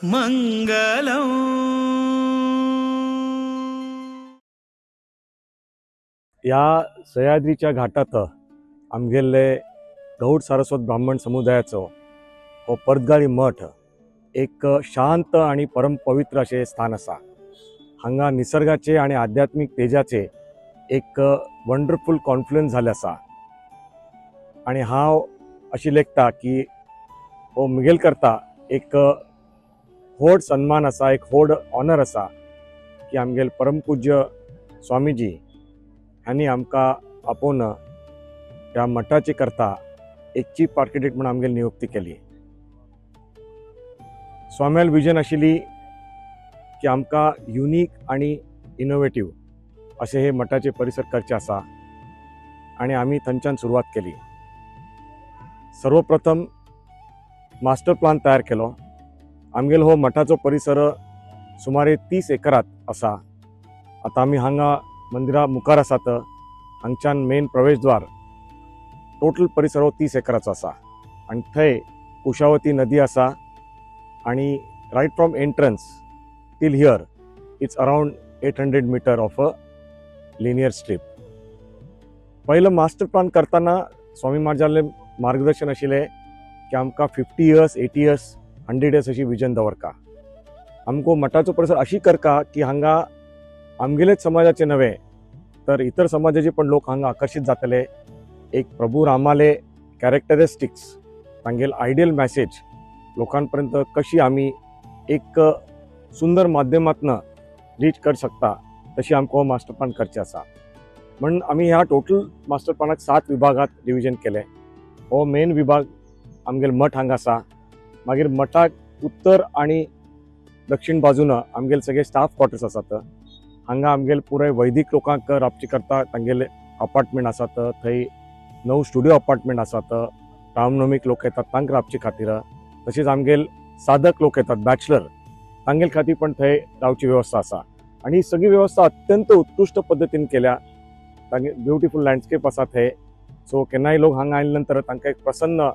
మంగళం. ह्या सह्याद्रीच्या घाटात आमगेले गौड सारस्वत ब्राह्मण समुदायाचो हो पर्तगाळी मठ एक शांत आणि परमपवित्र अशें स्थान आसा. हांगा निसर्गाचे आणि आध्यात्मिक तेजाचे एक वंडरफूल कॉन्फ्लुएन्स जाल्लें आसा आणि हांव अशी लेखता की हो मुगेल करता एक व्हड सन्मान आसा, एक व्हड ऑनर आसा की आमगेल परमपूज्य स्वामीजी हांणी आमकां आपोवन ह्या मठाचे करता एक चीफ आर्किटेक्ट म्हणून आमगेली नियुक्ती केली. स्वाम्याल विजन आशिल्ली की आमकां युनीक आनी इनोवेटीव अशें हे मठाचे परिसर करचे आसा आनी आमी थंयच्यान सुरवात केली. सर्वप्रथम मास्टर प्लान तयार केलो. आमगेलो हो मठाचो परिसर सुमारे 30 एकरात आसा. आतां आमी हांगा मंदिरा मुखार आसात. हांगच्यान मेन प्रवेशद्वार, टोटल परिसर हो 30 एकराचो आसा आनी थंय कुशावती नदी आसा आनी right from entrance till here it's around 800 meter of a linear strip. पहिलो मास्टर प्लान करतना स्वामी महाराजाले मार्गदर्शन आशिल्लें की आमकां 50 years, 80 years, 100 years अशी विजन दवरका. आमकां मठाचो परिसर अशी करका की हांगा आमगेलेच समाजाचे नव्हे तर इतर समाजाचे पण लोक हांगा आकर्शीत जातले. एक प्रभू रामाले कॅरेक्टरिस्टिक्स, तांगेल आयडियल मॅसेज लोकांपर्यंत कशी आमी एक सुंदर माध्यमांतनं रीच कर शकता, तशी आमकां हो मास्टर प्लान करचें आसा. म्हण आमी ह्या टोटल मास्टर प्लानाक सात विभागात डिविजन केलें. हो मेन विभाग आमगेल मठ हांगा आसा. मागीर मठाक उत्तर आनी दक्षिण बाजून आमगेले सगळे स्टाफ क्वॉर्टर्स आसात. हांगा आमगेले पुराय वैदिक लोकांक राबचे करता तांगेले अपार्टमेंट आसात. थंय णव स्टुडिओ अपार्टमेंट आसात. रामनवमीक लोक येतात तांकां राबचे खातीर. तशेंच आमगेल साधक लोक येतात, बॅचलर, तांगेल खातीर पण थंय रावची वेवस्था आसा आनी ही सगळी वेवस्था अत्यंत उत्कृश्ट पद्दतीन केल्या. तांगे ब्युटिफूल लँडस्केप आसा थंय. सो केन्नाय लोक हांगा आयले नंतर तांकां एक प्रसन्न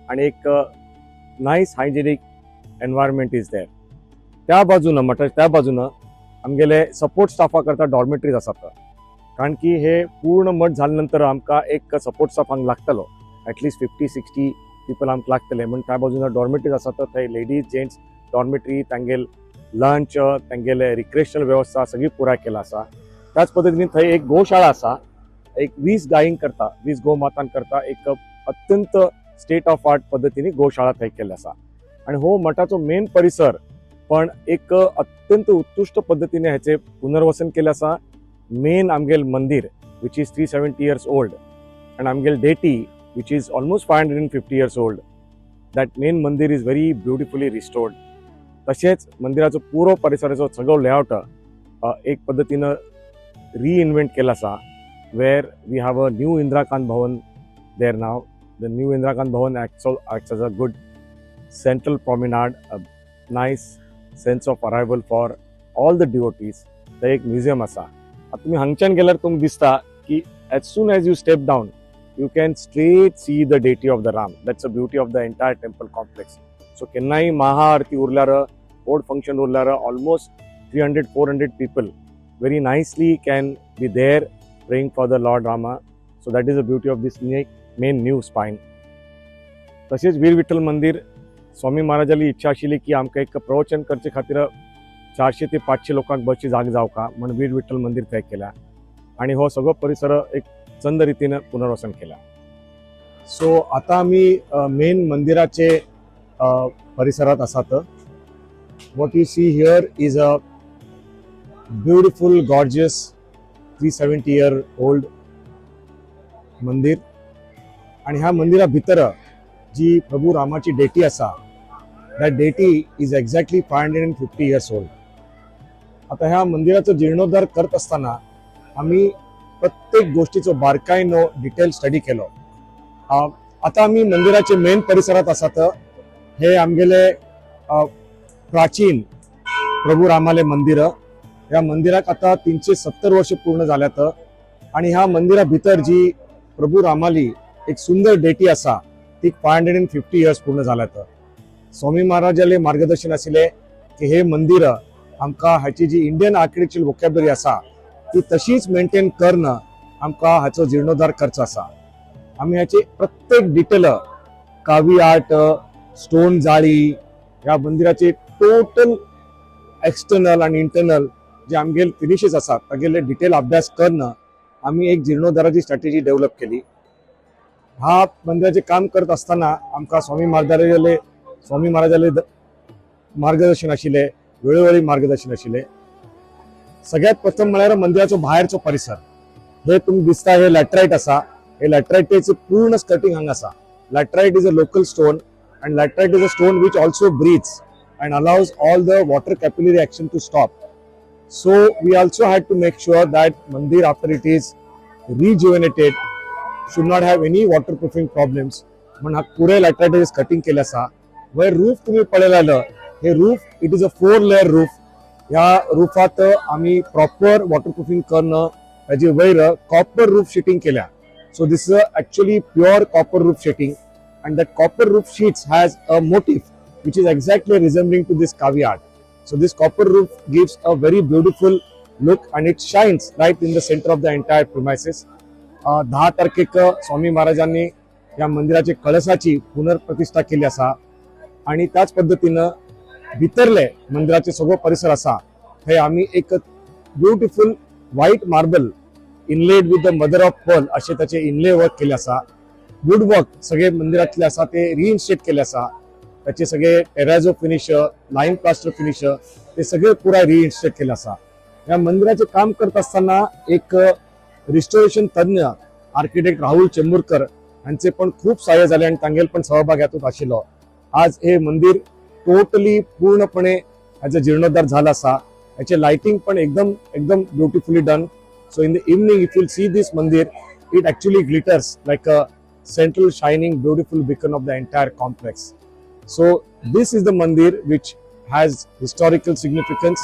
आनी एक nice hygienic environment is there. त्या बाजून, म्हटल्यार त्या बाजून आमगेले सपोर्ट स्टाफा करता डॉर्मेटरीज आसात, कारण की हे पूर्ण मठ जाले नंतर आमकां एक सपोर्ट स्टाफ हांगा लागतलो. एटलिस्ट 50-60 पिपल आमकां लागतले म्हण त्या बाजून डॉर्मेटरीज आसात. थंय लेडीज, जेंट्स डॉर्मेटरी, तांगेल लंच, तांगेले रिक्रिएशनल वेवस्था सगळी पुराय केला आसा. त्याच पद्दतीन थंय एक गोशाळा आसा. एक 20 गायींक करता, 20 गोमातांक करता एक अत्यंत स्टेट ऑफ आर्ट पद्दतीन गोशाळा थंय केल्ली आसा. आनी हो मठाचो मेन परिसर पण एक अत्यंत उत्कृश्ट पद्दतीने ह्याचे पुनर्वसन केलें आसा. मेन आमगेल मंदिर, which is 370 years old, आनी आमगेल deity, which is almost 550 years old, that main mandir is very beautifully restored. तशेंच मंदिराचो पुरो परिसराचो सगळो लेआउट एक पद्दतीन रिइन्व्हेंट केला आसा, where we have a new Indrakant Bhavan there now. The new Indrakant Bhavan acts as a good central promenade, a nice sense of arrival for all the devotees. थंय एक museum आसा. आतां तुमी हांगच्यान गेल्यार तुमकां दिसता की as soon as you step down, you can straight see the deity of the Ram. That's a beauty of the entire temple complex. So केन्नाय महाआरती उरल्यार, व्हड function उरल्यार, almost 300 400 people very nicely can be there praying for the Lord Rama. So that is the beauty of this main new spine. तशेंच वीर विठ्ठल मंदिर, स्वामी महाराजाली इच्छा आशिल्ली की आमकां एक प्रवचन करचे खातीर 400 ते 500 लोकांक बसची जाग जावका म्हण वीर विठ्ठल मंदिर थंय केल्या आनी हो सगळो परिसर एक चंद रितीन पुनर्वसन केला. सो आता आमी मेन मंदिराचे परिसरात आसात. What you see here is a beautiful, gorgeous 370 year old मंदिर आणि ह्या मंदिरा भितर जी प्रभू रामाची डेटी आसा, that deity is exactly 550 years old. आता ह्या मंदिराचो जीर्णोद्धार करत असताना आम्ही प्रत्येक गोष्टीचो बारकायेन डिटेल स्टडी केलो. आता आमी मंदिराचे मेन परिसरात आसात. हे आमगेले प्राचीन प्रभू रामाले मंदिर. ह्या मंदिराक आता 370 वर्ष पूर्ण जाल्यात आणि ह्या मंदिरा भितर जी प्रभू रामाली एक सुंदर डेटी आसा, ती 550 इयर्स पूर्ण जाल्यात. स्वामी महाराजाले मार्गदर्शन आशिल्ले की हे मंदिर आमकां हाची जी इंडियन आर्किटेक्चरल वोकॅबलरी आसा ती तशीच मेंटेन करून आमकां हाचो जिर्णोद्धार करचो आसा. आमी हाची प्रत्येक डिटेल, कावी आर्ट, स्टोन जाळी, ह्या मंदिराचे टोटल एक्सटर्नल आनी इंटरनल जे आमगेले फिनिशीस आसात तागेले डिटेल अभ्यास करून आमी एक जिर्णोद्धाराची स्ट्रॅटेजी डेव्हलप केली. ह्या मंदिराचे काम करत असताना आमकां स्वामी महाराजाले मार्गदर्शन आशिल्लें, वेळोवेळी मार्गदर्शन आशिल्लें. सगळ्यात प्रथम म्हळ्यार मंदिराचो भायरचो परिसर. हे तुमकां दिसता, हे लॅटरायट आसा. हे लॅटरायटीचे पूर्ण स्कर्टिंग हांगा आसा. Laterite is a local stone and laterite is a stone which also breathes and allows all the water capillary action to stop. So we also had to make sure that mandir, after it is rejuvenated, should not have any waterproofing problems. म्हण हा पुरे लॅटरायट cutting केले आसा. वयर roof तुम्ही पळयलें, हे roof, it is a four layer roof. ह्या रुफात आमी प्रॉपर वॉटरप्रूफिंग करून ताजे वयर कॉपर रूफ शिटिंग केल्या. So this is actually pure copper roof sheeting and that copper roof sheets has a motif which is exactly resembling to this kavi art. So this copper roof gives a very beautiful look and it shines right in the center of the entire premises. 10 तारखेक स्वामी महाराजांनी या मंदिराची कळसाची पुनर्प्रतिष्ठा केली आसा आणि त्याच पद्दतीनं भितरले मंदिराचे सगळो परिसर आसा, थंय आमी एक beautiful white marble inlaid with the mother of pearl असे त्याचे इनले वर्क केले आसा. वूड वर्क सगळे मंदिरातले आसा ते रिइन्स्टेट केले आसा. त्याचे सगळे terrazzo finish, lime plaster finish, ते सगळे पुराय रिइन्स्टेट केले आसा. या मंदिराचे काम करत असताना एक रिस्टोरेशन तज्ञ आर्किटेक्ट राहुल चेंबूरकर यांचे पण खूप सहाय्य झाले आणि तांगेल पण सहभाग यातून आशिल्लो. आज हे मंदिर टोटली पूर्णपणे ह्याचा जीर्णोद्धार झाला असा. याचे लाइटिंग पण एकदम एकदम beautifully done. So in the evening, if you'll see this mandir, it actually glitters like a central shining beautiful beacon of the entire complex. So this is the mandir which has historical significance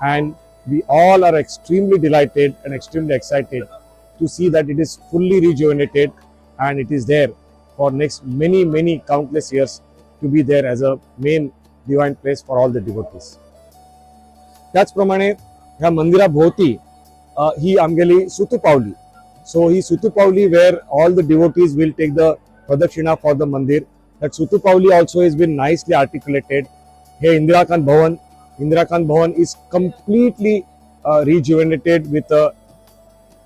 and we all are extremely delighted and extremely excited to see that it is fully rejuvenated and it is there for next many, many countless years to be there as a main divine place for all the devotees. त्याचप्रमाणे ह्या मंदिराभोवती ही आमगेली सुतुपावली. So ही सुतुपावली where all the devotees will take the pradakshina for the mandir, that Sutupavali also is been nicely articulated. Hey Indirakant Bhavan. Indirakant Bhavan is completely rejuvenated with a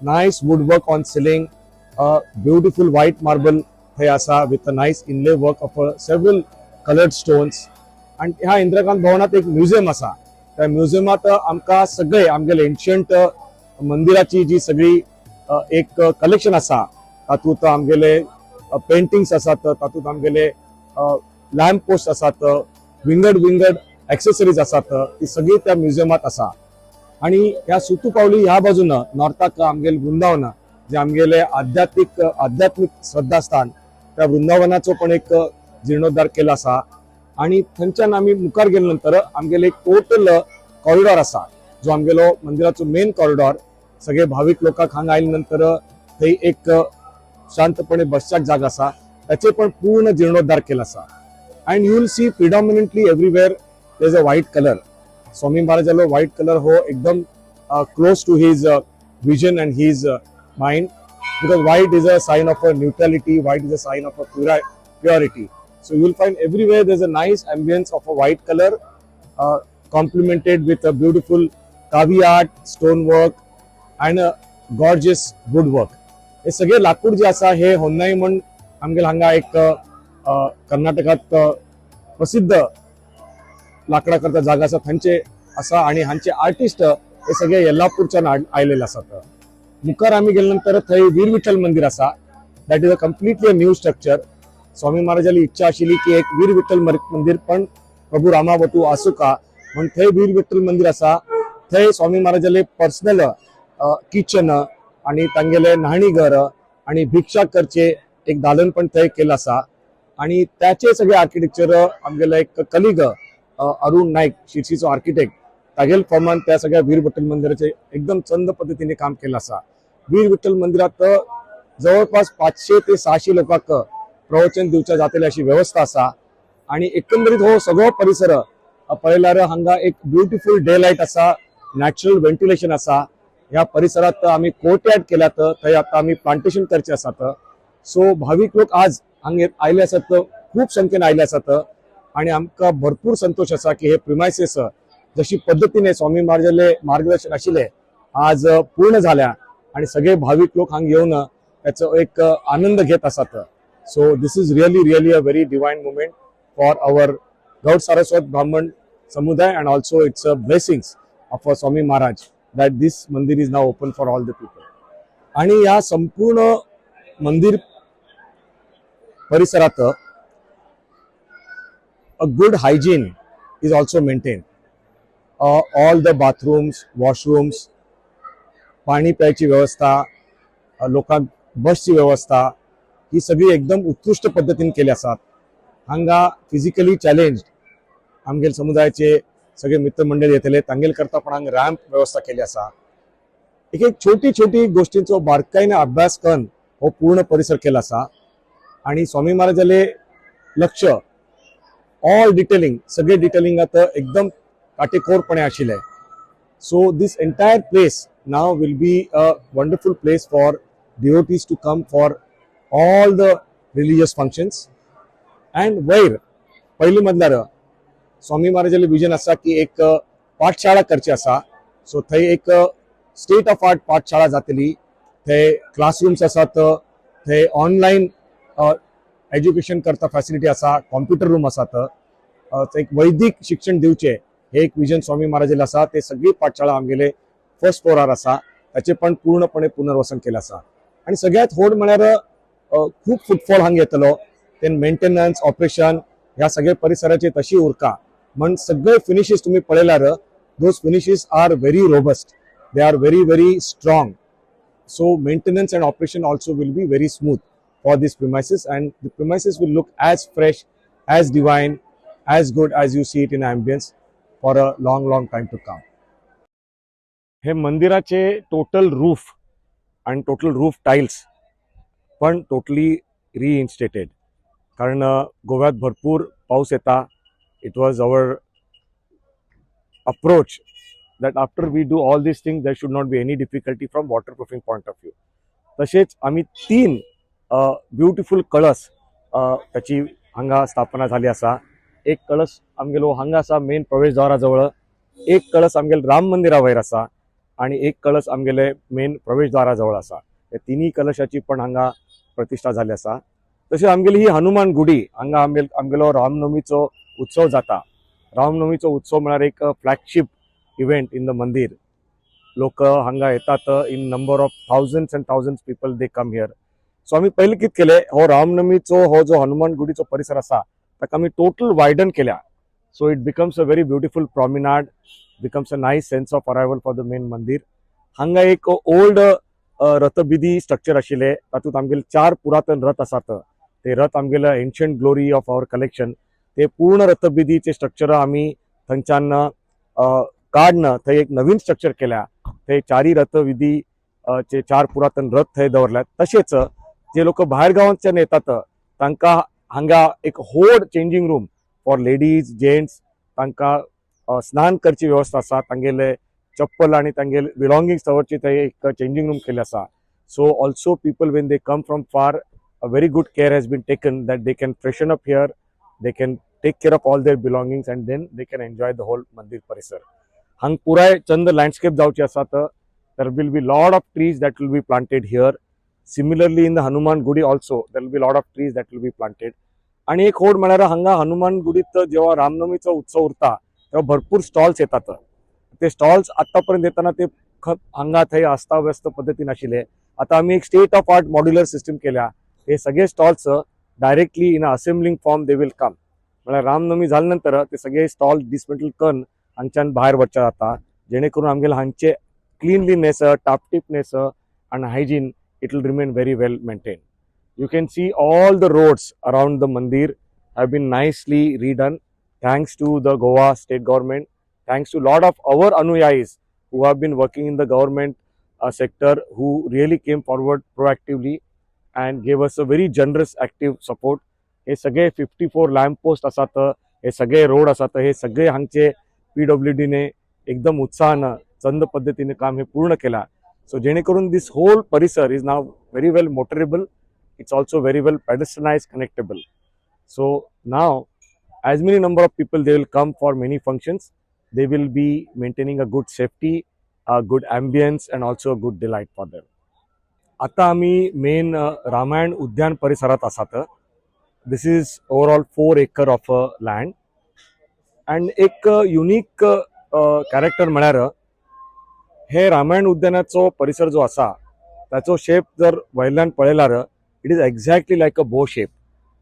nice woodwork on ceiling, a beautiful white marble थंय आसा with a nice inlay work of several colored stones. आणि ह्या इंदिराकांत भवनात एक museum आसा. त्या म्युझियमात आमकां सगळे आमगेले एन्शियंट मंदिराची जी सगळी एक कलेक्शन आसा, तातूंत आमगेले पेंटिंग्स आसात, तातूंत आमगेले लॅम्प पोस्ट आसात, विंगड विंगड एक्सेसरीज आसात, ती सगळी त्या म्युझियमात आसा. आणि ह्या सुतुपावली ह्या बाजून नॉर्थाक आमगेले वृंदावन, जे आमगेले आध्यात्मिक आध्यात्मिक श्रद्धास्थान, त्या वृंदावनाचो पण एक जीर्णोद्धार केला आसा. आणि थंयच्यान आमी मुखार गेले नंतर आमगेले एक टोटल कॉरिडॉर आसा, जो आमगेलो मंदिराचो मेन कॉरिडॉर. सगळे भाविक लोकांक हांगा आयले नंतर थंय एक शांतपणे बसच्याक जागा आसा, ताचे पण पूर्ण जीर्णोद्धार केला आसा. And you will see predominantly everywhere there is a white color. स्वामी महाराजालो व्हाईट कलर हो एकदम close to his vision and his mind, because white is a sign of a neutrality, white is a sign of a purity. So you will find everywhere there's a nice ambience of a white color, complemented with a beautiful kavi art, stone work and a gorgeous woodwork. हे सगळे लाकूड जे आसा, हे होन्नाई म्हण आमगेले हांगा एक कर्नाटकात प्रसिद्ध लाकडा करता जागा आसा, थंयचे आसा आणि हांचे आर्टिस्ट हे सगळे येल्लापूरच्यान आयलेले आसात. मुखार आमी गेले नंतर थंय वीर विठ्ठल मंदिर आसा. That is a completely a new structure. स्वामी महाराजाली इच्छा आशिल्ली की एक वीर विठ्ठल मंदिर पण प्रभू रामावतू आसुका म्हण थंय वीर विठ्ठल मंदिर आसा. थंय स्वामी महाराजाले पर्सनल किचन आणि तांगेले न्हाणीघर आणि भिक्षा करचे एक दालन पण थंय केलं आसा. आणि त्याचे सगळे आर्किटेक्चर आमगेले एक कलिग अरुण नाईक, शिर्सीचो आर्किटेक्ट, तागेल फर्मान त्या सगळ्या वीर विठ्ठल मंदिराचे एकदम चंद पद्दतीने काम केलं आसा. वीर विठ्ठल मंदिरात जवळपास 500 ते 600 लोकांक प्रवचन दिवच्या जातले अशी व्यवस्था आसा. आणि एकंदरीत हो सगळो परिसर पळयल्यार हांगा एक ब्युटिफूल डे लायट आसा, नॅचरल व्हेंटिलेशन आसा. ह्या परिसरात आमी कोर्टयार्ड केल्यात, थंय आता आमी प्लांटेशन करचे आसात. सो भावीक लोक आज हांगा आयले आसात, खूब संख्येन आयले आसात आणि आमकां भरपूर संतोष आसा की हे प्रिमायसीस जशी पद्दतीने स्वामी महाराजाले मार्गदर्शन आशिल्ले आज पूर्ण झाल्या आणि सगळे भाविक लोक हांगा येवन त्याचो एक आनंद घेत आसात. So this is really, really a very divine moment for our Gaud Saraswat ब्राह्मण समुदाय and also it's a blessings of our Swami Maharaj that this mandir is now open for all the people. आणि या संपूर्ण मंदिर परिसरात a good hygiene is also maintained. All the bathrooms, washrooms, पाणी प्यायची व्यवस्था, लोकांक बसची व्यवस्था ही सगळी एकदम उत्कृष्ट पद्दतीन केली आसात. हांगा फिजिकली चॅलेंज आमगेल समुदायाचे सगळे मित्रमंडळी येतले, तांगेल करता पण हांगा रॅम्प व्यवस्था केली आसा. एक एक छोटी छोटी गोष्टींचो बारकाईने अभ्यास करून हो पूर्ण परिसर केला आसा आणि स्वामी महाराजाले लक्ष ऑल डिटेलिंग, सगळे डिटेलिंग आता एकदम काटेकोरपणे आशिल्ले. So this entire place now will be a wonderful place for devotees to come for all the religious functions. And वयर पयलीं म्हणल्यार स्वामी महाराजाले विजन आसा की एक पाठशाळा करची आसा. सो थंय एक स्टेट ऑफ आर्ट पाठशाळा जातली. थंय क्लासरूम्स आसात, थंय ऑनलायन एज्युकेशन करता फॅसिलिटी आसा, कॉम्प्युटर रूम आसात. एक वैदिक शिक्षण दिवचे हे एक विजन स्वामी महाराजाले आसा. ते सगळी पाठशाळा आमगेले फर्स्ट फ्लोरार आसा, ताचे पण पूर्णपणे पुनर्वसन केलें आसा. आणि सगळ्यात व्हड म्हळ्यार खूब फुटफॉल हांगा येतलो, ते मेंटेनन्स, ऑपरेशन ह्या सगळ्या परिसराची तशी उरका म्हण सगळे फिनिशीस तुम्ही पळयल्यार those finishes are very robust, they are very, very strong. So maintenance and operation also will be very smooth for this premises and the premises will look as fresh, as divine, as good as you see it in ambience for a long, long time to come. हे मंदिराचे total roof आणि total roof tiles पण totally रिइन्स्टेटेड, कारण गोव्यात भरपूर पाऊस येता. It was our approach that after we do all these things, there should not be any difficulty from waterproofing point of view. तसेच आम्ही तीन ब्युटिफूल कळस त्याची हांगा स्थापना झाली आसा. एक कळस आमगेलो हांगा आसा मेन प्रवेशद्वारा जवळ, एक कळस आमगेलो राम मंदिरा वयर आसा आणि एक कळस आमगेले मेन प्रवेशद्वारा जवळ आसा. त्या तिन्ही कलशाची पण हांगा प्रतिष्ठा झाली आसा. तशें आमगेली ही हनुमान गुडी, हांगा आमगेलो रामनवमीचो उत्सव जाता. रामनवमीचो उत्सव म्हळ्यार एक फ्लॅगशीप इव्हेंट इन the मंदिर. लोक हांगा येतात, in number of thousands and thousands people, they come here. So आमी पयलीं कितें केलें, हो रामनवमीचो हो जो हनुमान गुडीचो परिसर आसा ताका आमी टोटल वायडन केल्या. So it becomes a very beautiful promenade, becomes a nice sense of arrival for the main mandir. हांगा एक ओल्ड रथबिदी स्ट्रक्चर आशिल्लें, तातूंत आमगेले चार पुरातन रथ आसात. ते रथ आमगेले ancient glory of our collection. ते पूर्ण रथबिदीचे स्ट्रक्चर आमी थंयच्यान काडन थंय एक नवीन स्ट्रक्चर केल्या. थंय चारी रथविधी चे चार पुरातन रथ थंय दवरल्यात. तशेंच जे लोक भायर गांवांतल्यान येतात तांकां हांगा एक व्हड changing room for ladies, gents, तांकां स्नान करची वेवस्था आसा. तांगेले चप्पल आनी तांगेले बिलॉंगिंग्स दवरची थंय एक चेंजींग रूम केल्ले आसा. So also people, when they come from far, a very good care has been taken that they can freshen up here, they can take care of all their belongings and then they can enjoy the whole मंदिर परिसर. हांगा पुराय Chand landscape जावची आसा तर there will be lot of trees that will be planted here. Similarly, in the Hanuman Gudi also there will be lot of trees that will be planted. आणि एक होड म्हळ्यार हांगा हनुमान गुडीत जेव्हा रामनवमीचो उत्सव उरता तेव्हा भरपूर स्टॉल्स येतात. ते स्टॉल्स आतापर्यंत येताना ते हांगा थंय अस्ताव्यस्त पद्दतीन आशिल्ले. आता आमी एक state of art modular system केल्या. हे सगळे stalls directly in a assembling form they will come. म्हळ्यार रामनवमी जाल्या नंतर ते सगळे स्टॉल डिसमेंटल करून हांगच्यान भायर वचचे जाता, जेणे करून आमगेले हांगचे cleanliness, टापटीपनेस and hygiene, it will remain very well maintained. You can see all the roads around the mandir have been nicely redone, thanks to the Goa state government, thanks to lot of our anuyayis who have been working in the government sector, who really came forward proactively and gave us a very generous active support. हे सगळे 54 lamp post आसात. हे सगळे road आसात, हे सगळे हांगचे पीडब्ल्यूडीने एकदम उत्साहानं, चंद पद्धतीने काम हे पूर्ण केला. सो जेणेकरून this whole परिसर is now very well motorable. It's also very well pedestrianise connectable. So now as many number of people, they will come for many functions, they will be maintaining a good safety, a good ambience and also a good delight for them. आता आम्ही main Ramayana उद्यान परिसरात आसात. This is overall 4 acre of a land and एक unique character म्हळ्यार हे रामायण उद्यानाचो परिसर जो आसा, ताचो शेप जर वयल्यान पळयल्यार, it is exactly like a bow shape.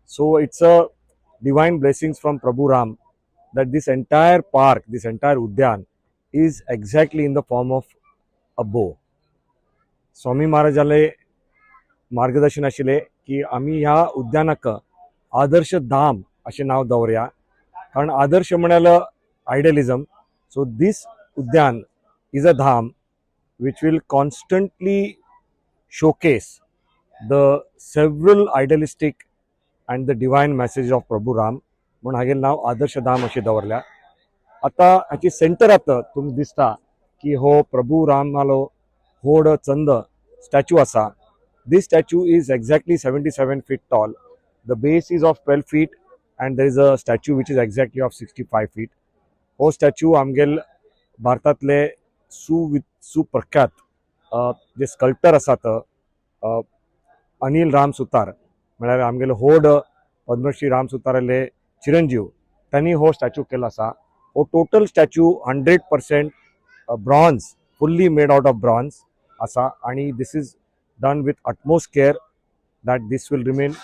So it's a divine blessings from Prabhu Ram that this entire park, this entire Udyan is exactly in the form of a bow. स्वामी महाराजाले मार्गदर्शन आशिल्लें की आमी ह्या उद्यानाक आदर्श धाम अशें नांव दवरया, कारण आदर्श म्हळ्यार आयडियलिझम. सो दीस उद्यान is a dham which will constantly showcase the several idealistic and the divine message of Prabhu Ram, म्हणून हागेलें नांव आदर्श धाम अशें दवरल्या. आतां हाची सेंटरात तुमकां दिसता की हो प्रभू रामालो व्हड चंद स्टॅच्यू आसा. This statue is exactly 77 feet tall. The base is of 12 feet and there is a statue which is exactly of 65 feet. हो स्टॅच्यू आमगेल भारतांतले सुप्रख्यात जे स्कल्प्टर आसात, अनिल राम सुतार, म्हळ्यार आमगेले व्हड पद्मश्री राम सुताराले चिरंजीव, त्यांनी हो स्टॅच्यू केलो आसा. हो total statue 100% bronze, fully made out of bronze आसा आणि this is done with utmost care that this will remain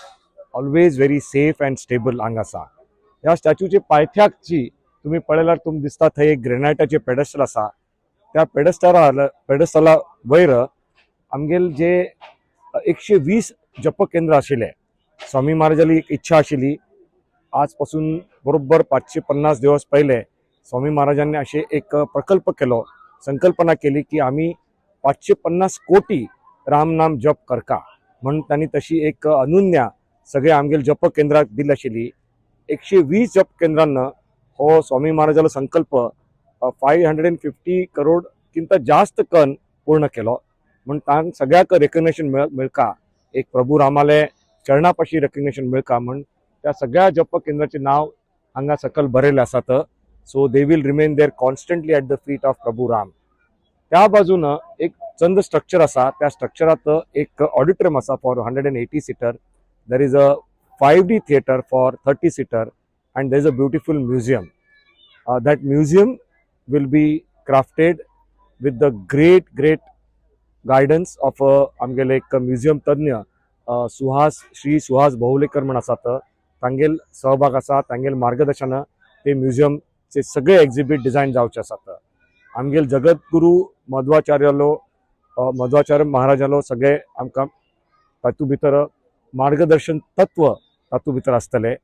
always very safe and stable हांगा आसा. ह्या स्टॅच्यूचे पायथ्याकची तुम्ही पळयल्यार तुमकां दिसता, थंय एक ग्रेनायटाचे पेडस्टल आसा. त्या पेडस्टला वयर आमगेल जे 120 जप केंद्र आशिल्ले, स्वामी महाराजाली एक इच्छा आशिल्ली. आज पासून बरोबर 550 दिवस पहिले स्वामी महाराजांनी असे एक प्रकल्प केलो, संकल्पना केली की आम्ही 550 कोटी रामनाम जप करका म्हणून. त्यांनी तशी एक अनुज्ञा सगळे आमगेल जप केंद्राक दिली आशिल्ली. 120 जप केंद्रांना हो स्वामी महाराजालो संकल्प 550 करोड किंत जास्त कन पूर्ण केलो. म्हण तांक सगळ्याक रेकग्नेशन मेळका, एक प्रभू रामाले चरणापाशी रेकग्नेशन मेळका म्हण त्या सगळ्या जप केंद्राचे नाव हांगा सकल बरयले आसात. So they will remain there constantly at the feet of Prabhu Ram. त्या बाजून एक चंद स्ट्रक्चर आसा. त्या स्ट्रक्चरात एक ऑडिटोरियम आसा for 180 seater. There is a 5D theatre for 30 seater and there is a beautiful museum. That museum will be crafted with the great great guidance of आमगेले एक museum तज्ञ सुहास, श्री सुहास बहुलेकर म्हण आसात. तांगेल सहभाग आसा. तांगेल मार्गदर्शनान ते म्युझियमचे सगळे एक्झिबीट डिझायन जावचे आसात. आमगेल जगद्गुरू मध्वाचार्यालो, मध्वाचार्य महाराजालो सगळे आमकां तातूंत भितर मार्गदर्शन तत्व तातूंत भितर आसतले.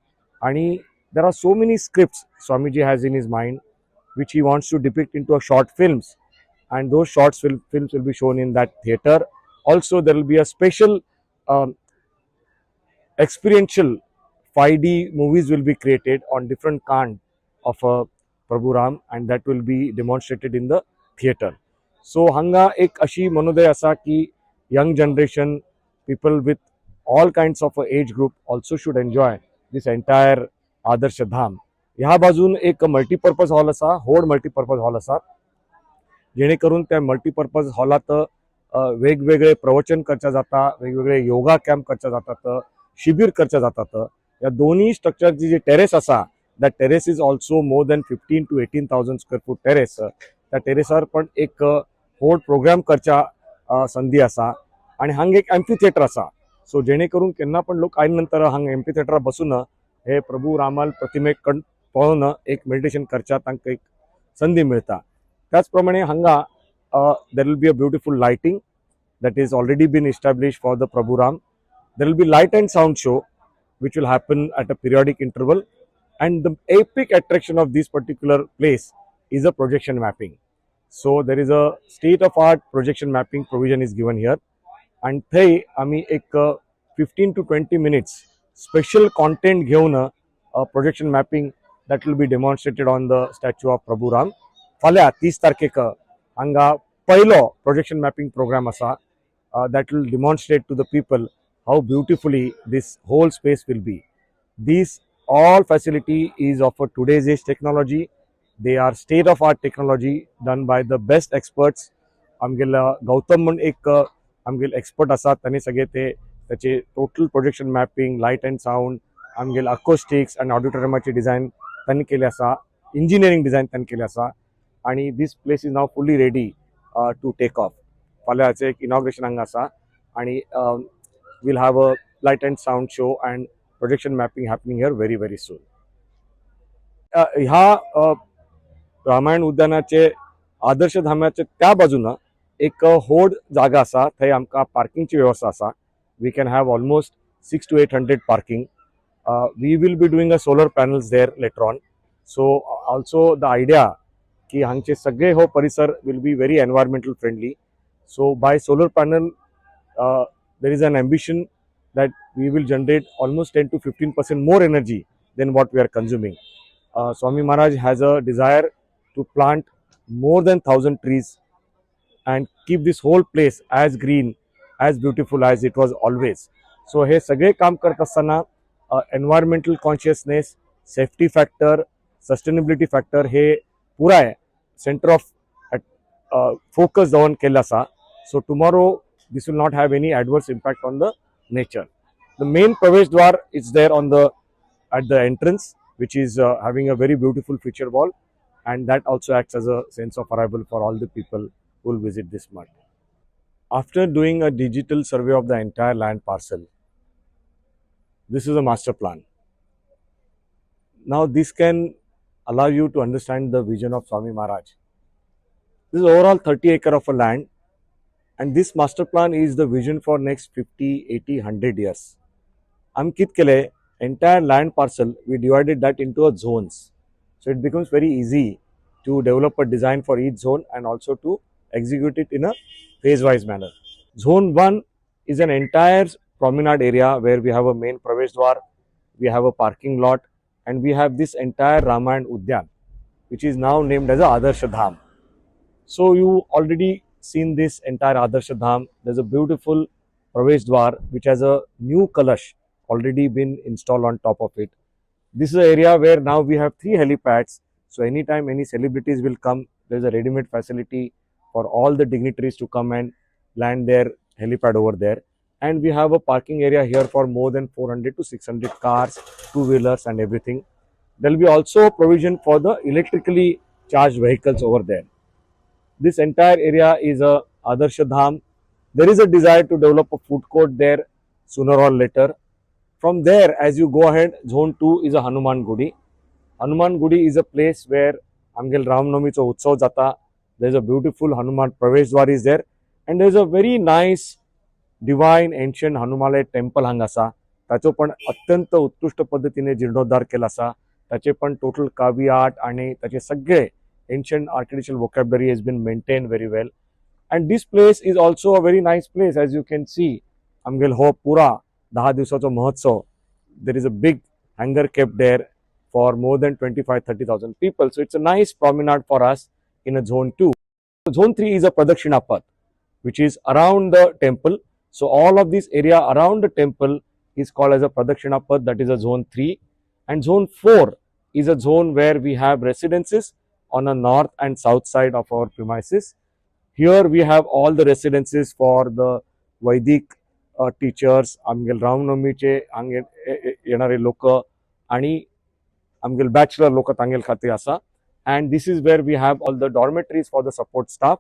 आणि there are so many scripts Swamiji has in his mind which he wants to depict into a short films, and those short films will be shown in that theater. Also, there will be a special experiential 5D movies will be created on different kind of Prabhu Ram and that will be demonstrated in the theater. So हांगा एक अशी मनोदय आसा की young generation, people with all kinds of age group also should enjoy this entire आदर्श धाम. ह्या बाजून एक multipurpose hall आसा, व्हड मल्टीपर्पज हॉल आसा, जेणे करून त्या मल्टीपर्पज हॉलात वेगवेगळे प्रवचन करचे जाता, वेगवेगळे योगा कॅम्प करचे जातात, शिबीर करचे जातात. ह्या दोन्ही स्ट्रक्चरची जी टेरेस आसा, that terrace is also more than 15 to 18 thousand square foot terrace. त्या टेरेसार पण एक व्हड प्रोग्राम करच्या संदी आसा. आणि हांगा एक एम्फी थिएटर आसा. सो जेणे करून केन्ना पण लोक आयले नंतर हांगा एम्फी थिएटरार बसून हे प्रभू रामाल प्रतिमेक कण पळोवन एक मेडिटेशन करच्या तांकां एक संदी मिळता. त्याच प्रमाणे हांगा there will be a beautiful lighting that is already been establish for the Prabhu Ram. There will be light and sound show which will happen at a periodic interval, and the epic attraction of this particular place is a projection mapping. So there is a state of art projection mapping provision is given here and थंय आमी एक 15 to 20 minutes special content घेवन projection mapping that That will be demonstrated on the statue of Prabhu Ram. फाल्यां 30 तारखेक हांगा पयलो projection mapping programme आसा that will demonstrate to the people how beautifully this whole space will be. This all facility is of a today's age technology. They are state of art technology done by the best experts. आमगेलो गौतम म्हूण एक आमगेले expert आसात. तांणी सगळे ते त्याचे total projection mapping, light and sound, आमगेले अकोस्टिक्स आनी ऑडिटोरियमाचे डिझायन तांणी केले आसा, इंजिनियरींग डिझायन तांणी केले आसा आणि this place is now fully ready to take off. फाल्यांचें एक इनॉग्रेशन हांगा आसा आणि we'll have a light and sound show and projection mapping happening here very, very soon. ह्या रामायण उद्यानाचे आदर्श धामाचे त्या बाजून एक व्हड जागा आसा. थंय आमकां पार्किंगची वेवस्था आसा. We can have almost 6 to 800 parking. We will be doing a solar panels there later on. So also the idea की हांगचे सगळे हो परिसर will be very environmental friendly. So by solar panel, there is an ambition that we will generate almost 10 to 15% more energy than what we are consuming. Swami Maharaj has a desire to plant more than 1000 trees and keep this whole place as green, as beautiful as it was always. So हे सगळे काम करत असताना environmental consciousness, safety factor, sustainability factor हे पुराय centre of focus जावन केल्लें आसा. So tomorrow this will not have any adverse impact on the nature. The main Pravesh Dwar is there on the at the entrance, which is having a very beautiful feature wall, and that also acts as a sense of arrival for all the people who will visit this mutt. After doing a digital survey of the entire land parcel, this is a master plan. Now, this can allow you to understand the vision of Swami Maharaj. This is overall 30 acre of a land, and this master plan is the vision for next 50, 80, 100 years. आमी कित केले, entire land parcel we divided that into a zones, so it becomes very easy to develop a design for each zone and also to execute it in a phase wise manner. Zone 1 is an entire promenade area where we have a main Pravesh Dwar, we have a parking lot, and we have this entire Ramayan Udyan, which is now named as a Adarsha Dham. So you already seen this entire Adarsha Dham. There's a beautiful Pravesh Dwar which has a new kalash already been installed on top of it. This is an area where now we have three helipads. So anytime any celebrities will come, there's a ready-made facility for all the dignitaries to come and land their helipad over there. And we have a parking area here for more than 400 to 600 cars, two wheelers and everything. There will be also provision for the electrically charged vehicles over there. This entire area is a Adarsha Dham. There is a desire to develop a food court there sooner or later. From there, as you go ahead, zone 2 is a Hanuman Gudi. Hanuman Gudi is a place where आमगेल रामनवमीचो उत्सव जाता. There is a beautiful Hanuman Pravesh Dwar is there and there is a very nice divine ancient Hanumalaya temple हांगा आसा. ताचो पण अत्यंत उत्कृश्ट पद्दतीने जीर्णोद्धार केला आसा. ताचे पण टोटल कावी आर्ट आणि ताचे सगळे ancient architectural vocabulary has been maintained very well. And this place is also a very nice place. As you can see, आमगेल हो पुरा 10 दिवसाचो महोत्सव, there is a big hangar kept there for more than 25 30,000 people. So it's a nice promenade for us in a zone 2. Zone 3 is a Pradakshina Path, which is around the temple. So all of this area around the temple is called as a Pradakshina Path, that is a zone 3. And zone 4 is a zone where we have residences on the north and south side of our premises. Here we have all the residences for the Vaidik teachers, आमगेल रामनवमीचे हांगे येणारे लोक आणि आमगेल bachelor लोक तांगेल खातीर आसा. And this is where we have all the dormitories for the support staff.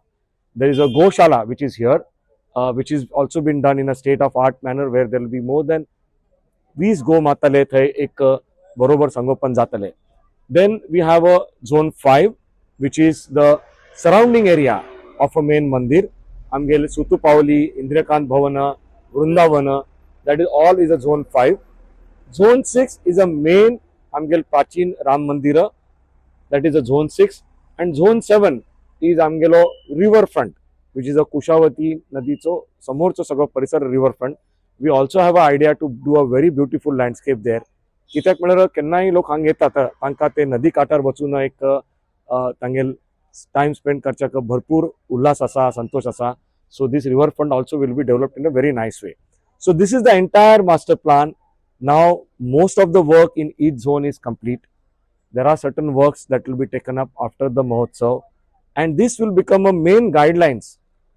There is a Goshala which is here, which is also been done in a state of art manner, where there will be more than 20 गोमाताले थंय एक बरोबर संगोपन जातले. Then we have a zone 5, which is the surrounding area of a main mandir. आमगेले सुतुपावली, इंद्रकांत भवन, Vrindavan, that is all is a zone 5. Zone 6 is a main आमगेल प्राचीन राम मंदिर, that is a zone 6. And zone 7 is आमगेलो river front, which is a Kushavati नदीचो समोरचो सगळो परिसर, river front. We also have a idea to do a very beautiful landscape there. कित्याक म्हळ्यार केन्नाय लोक हांगा येतात, तांकां ते नदी काठार वचून एक तांगेल टायम स्पेंड करच्याक भरपूर उल्हास आसा, संतोश आसा. So this river front also will be developed in a very nice way. So this is the entire master plan. Now most of the work in each zone is complete. There are certain works that will be taken up after the Mahotsav, and this will become a main guidelines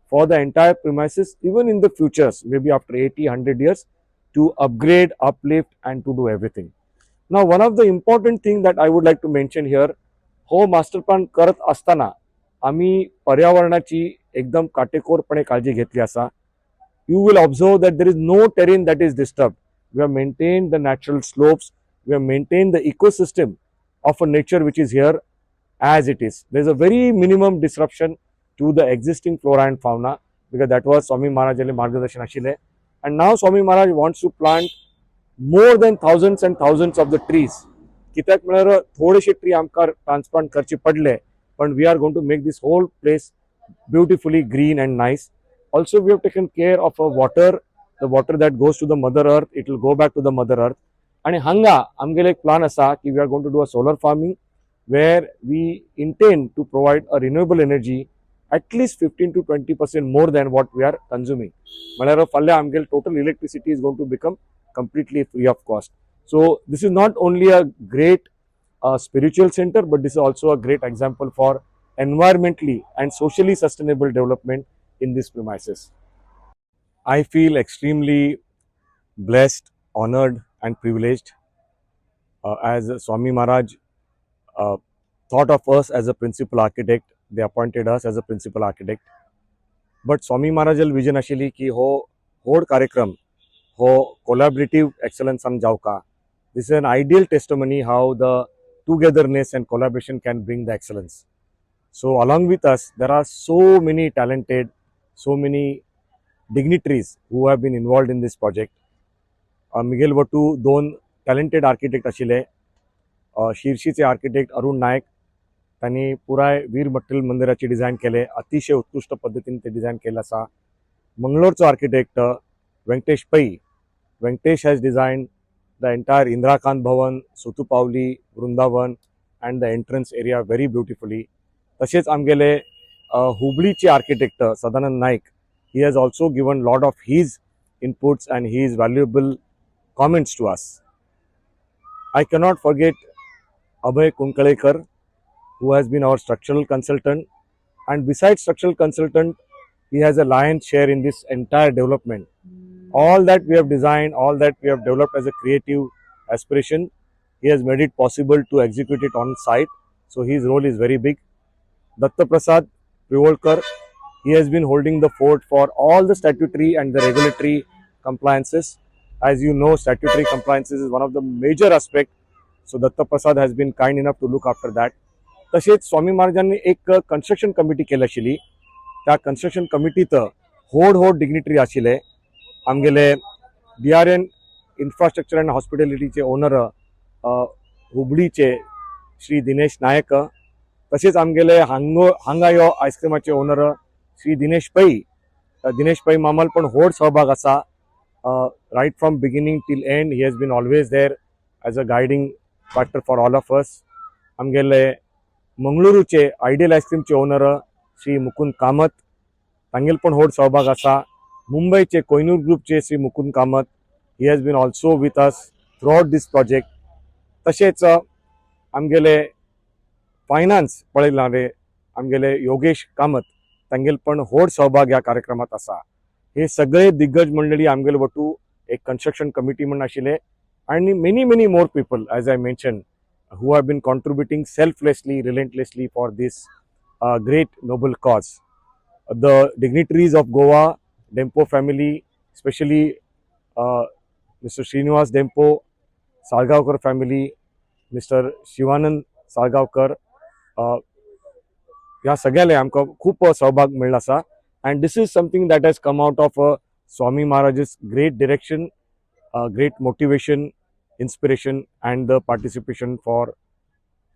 for the entire premises, even in the futures, maybe after 80, 100 years, to upgrade, uplift and to do everything. Now, one of the important thing that I would like to mention here, हो master plan करत असताना आम्ही पर्यावरणाची एकदम काटेकोरपणे काळजी घेतली आसा. You will observe that there is no terrain that is disturbed. We have maintained the natural slopes, we have maintained the ecosystem of a nature which is here as it is. There is a very minimum disruption to the existing flora and fauna because that was Swami Maharajले मार्गदर्शन आशिल्लें. And now Swami Maharaj wants to plant more than thousands and thousands of the trees. कित्याक म्हळ्यार थोडेशे tree आमकां transplant करचे पडले, पण we are going to make this whole place beautifully green and nice. Also, we have taken care of a water, the water that goes to the Mother Earth, it will go back to the Mother Earth. आणि हांगा आमगेले एक plan आसा की we are going to do a solar farming, where we intend to provide a renewable energy at least 15 to 20% more than what we are consuming. म्हळ्यार फाल्यां आमगेले total electricity is going to become completely free of cost. So this is not only a great spiritual center, but this is also a great example for environmentally and socially sustainable development in this premises. I feel extremely blessed, honored, and privileged as Swami Maharaj thought of us as a principal architect. They appointed us as a principal architect. But Swami महाराजाल vision आशिल्ली की हो व्हड कार्यक्रम हो कोलॅबरेटीव एक्सलन्सान जावका. This is an ideal testimony how the togetherness and collaboration can bring the excellence. So along with us, there are so many talented, so many dignitaries who have been involved in this project. मिगेल वटू दोन talented architect आशिल्ले. शिर्शीचे architect Arun Naik, त्यांनी पुराय वीर मट्टल मंदिराची design केले. अतिशय उत्कृष्ट पद्दतीन ते डिझायन केलें आसा. मंगलोरचो architect Venkatesh Pai. Venkatesh has design the entire Indrakant Bhavan, Suthupauli, Vrindavan and the entrance area very beautifully. तशेंच आमगेले हुबळीचे architect Sadanand Naik, he has also given lot of his inputs and his valuable comments to us. I cannot forget Abhay Kunkalekar, who has been our structural consultant. And besides structural consultant, he has a lion's share in this entire development. All that we have designed, all that we have developed as a creative aspiration, he has made it possible to execute it on site. So his role is very big. Datta Prasad Privolkar, he has been holding the fort for all the statutory and the regulatory compliances. As you know, statutory compliances is one of the major aspect. So Datta Prasad has been kind enough to look after that. तसेच स्वामी महाराजांनी एक construction committee केली आशिल्ली. त्या construction कमिटीत व्हड व्हड dignitary आशिल्ले. आमगेले डीआरएन इन्फ्रास्ट्रक्चर अँड हॉस्पिटॅलिटीचे ओनर हुबळीचे श्री दिनेश नायक, तसेच आमगेले हांगो हांगा यो आयस्क्रिमाचे ओनर श्री दिनेश पै. दिनेश पै मामाल पण व्हड सहभाग आसा. Right from beginning till end, he has been always there as a guiding factor for all of us. आमगेले मंगळुरूचे आयडियल आयस्क्रीमचे ओनर श्री मुकुंद कामत, तांगेल पण व्हड सहभाग आसा. मुंबयचे कोयनूर ग्रुपचे Shri Mukund Kamat, he has been also with us throughout this project. तशेंच आमगेले फायनान्स पळयणारे आमगेले योगेश कामत, तांगेल पण व्हड सहभाग ह्या कार्यक्रमात आसा. हे सगळे दिग्गज मंडळी आमगेले वटू एक कन्स्ट्रक्शन कमिटी म्हण आशिल्ले आनी many, many more people, as I mention, who have been contributing selflessly, relentlessly for this great noble cause. The dignitaries of Goa, Dempo family, especially Mr. Srinivas Dempo, Salgaonkar family, Mr. Shivanand Salgaonkar, ह्या सगळ्याले आमकां खूप सहभाग मेळ्ळो आसा. And this is something that has come out of Swami Maharaj's great direction, great motivation, inspiration and the participation for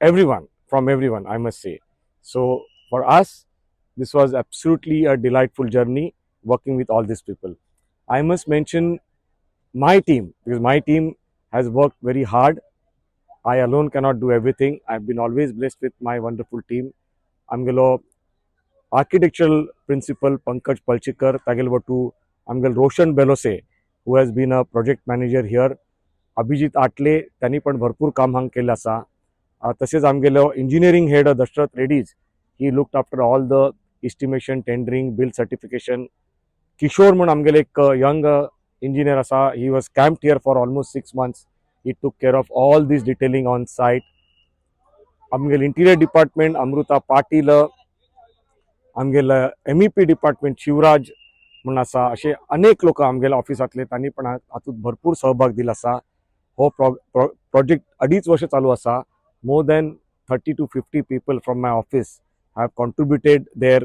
everyone, from everyone, I must say. So for us, this was absolutely a delightful journey working with all these people. I must mention my team because my team has worked very hard. I alone cannot do everything. I have been always blessed with my wonderful team. आमगेलो architectural principal पंकज पलचिकर, तागेले बटू आमगेलो रोशन Belose, who has been a project manager here, Abhijit Atle, त्यांनी पण भरपूर काम हांगा केल्लें आसा. तशेंच आमगेलो engineering head Dasharath Reddy's, he looked after all the estimation, tendering, bill certification. Kishore म्हूण आमगेले एक यंग इंजिनियर आसा, he was camped here for almost 6 months. He took care of all this detailing on site. आमगेले interior department Amrita Patil, आमगेले MEP department Shivraj म्हूण आसा. अशे अनेक लोक आमगेल्या ऑफिसांतले, तांणी पण हातूंत भरपूर सहभाग दिलो आसा. हो प्रोजेक्ट अडीच वर्ष चालू आसा. More than 30 to 50 people from my office have contributed their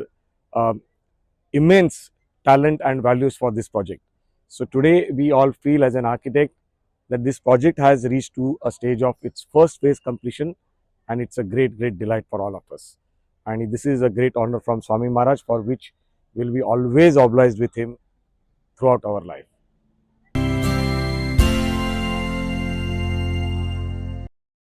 immense talent and values for this project. So today we all feel as an architect that this project has reached to a stage of its first phase completion, and it's a great, great delight for all of us. And this is a great honor from Swami Maharaj, for which we'll be always obliged with him throughout our life.